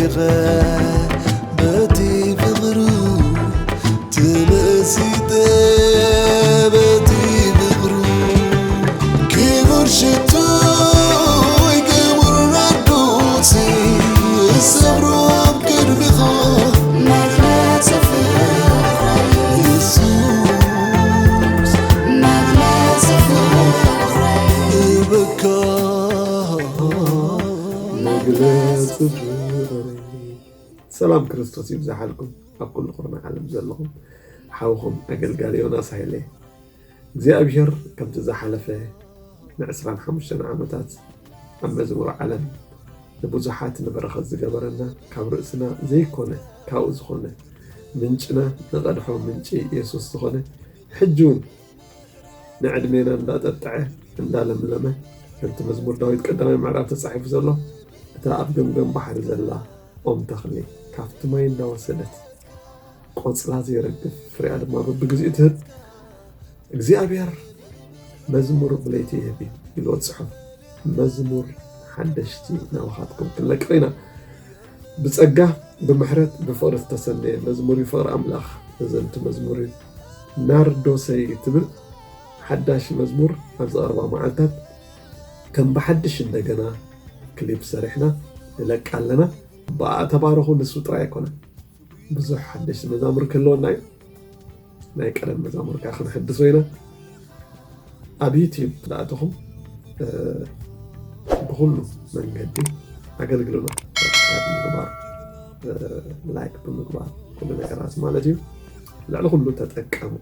በቲ ፍቕሩ ተመሲጠ፣ በቲ ፍቕሩ ክቡር ሽቶይ ክቡር ናርዶስ፣ ሰብሮ ኣብ ቅድሚኻ መግለጺ ፍቕረይ የሱስ፣ መግለጺ ፍቕረይ እበካ መግለጺ ፍቕረይ። ሰላም ክርስቶስ ይብዝሓልኩም፣ ኣብ ኩሉ ኩርናዕ ዓለም ዘለኹም። ሓውኹም ኣገልጋሊ ዮናስ ሃይለ። እግዚኣብሔር ከምቲ ዝሓለፈ ንዕስራን ሓሙሽተን ዓመታት ኣብ መዝሙር ዓለም ንብዙሓት ንበረኸት ዝገበረና፣ ካብ ርእስና ዘይኮነ ካብኡ ዝኾነ ምንጭና ንቐድሖ ምንጪ የሱስ ዝኾነ፣ ሕጂ እውን ንዕድሜና እንዳጠጥዐ እንዳለምለመ፣ ከምቲ መዝሙር ዳዊት ቀዳማይ ምዕራፍ ተጻሒፉ ዘሎ፣ እታ ኣብ ገምገም ባሕሪ ዘላ ኦም ተኽሊ ካብቲ ማይ እንዳወሰደት ቆጽላ ዘይረግፍ ፍሬኣ ድማ በብግዚኡ ትህብ እግዚኣብሔር መዝሙር ብለይቲ ይህብ እዩ ኢልዎ ጽሑፍ። መዝሙር ሓደሽቲ ናባኻትኩም ክንለቅቕ ኢና። ብጸጋ ብምሕረት ብፍቕሪ ዝተሰነየ መዝሙር እዩ። ፍቕሪ ኣምላኽ ዘዘንቱ መዝሙር እዩ። ናርዶሰይ ትብል ሓዳሽ መዝሙር ኣብዚ ቀረባ መዓልታት ከም ብሓድሽ እንደገና ክሊፕ ሰሪሕና ንለቃ ኣለና። ብኣ ተባረኹ። ንሱ ጥራይ ኣይኮነን፣ ብዙሕ ሓደሽቲ መዛሙር ክህልወና እዩ። ናይ ቀደም መዛሙር ከዓ ክንሕድሶ ኢና። ኣብ ዩቲዩብ እንዳኣተኹም ብኩሉ መንገዲ ኣገልግሉና። ሳብስክራይብ ምግባር፣ ላይክ ብምግባር፣ ኩሉ ነገራት ማለት እዩ። ልዕሊ ኩሉ ተጠቀሙ።